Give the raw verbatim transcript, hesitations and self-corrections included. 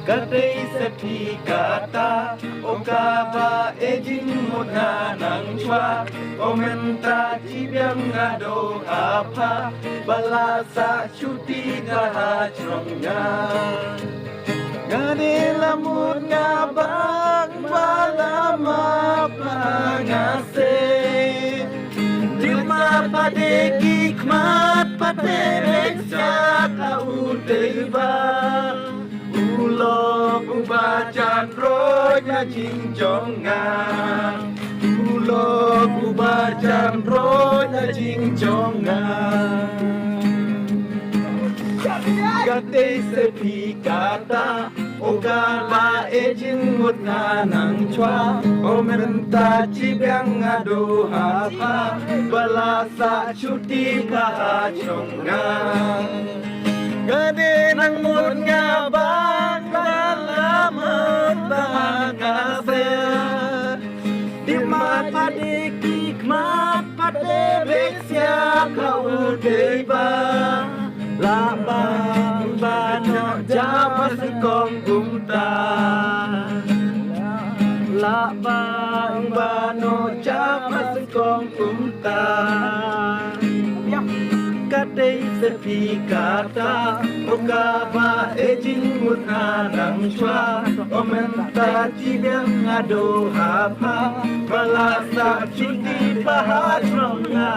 Ka dei se phi kata, o kaba e jingmut nga nang chwa, o mynta chi biang nga do ha pha, ba la sa shuti ka ha jrong nga. Nga dei la mut nga bang ba la map ha nga se. Dei ma pa dei ki khmat pa te rek sia ka u dei ba. U lok uba jan roi na jingjong nga. U lok uba jan roi na jingjong nga. Ka dei se phi kata, o kaba e jingmut nga nang chwa, o mynta chi biang nga do ha pha, ba la sa shuti ka ha jrong nga. Ka dei nang mut nga bang ba la map ha nga se. Dei ma pa dei ki khmat pa te bek sia ka u dei ba. La bang ba no ja ba se kong kumta. La bang ba no ja ba se kong kumta. Ka dei se phi kata, o kaba e jingmut nga nang chwa, o mynta chi biang nga do ha pha, ba la sa shuti pa ha jrong nga.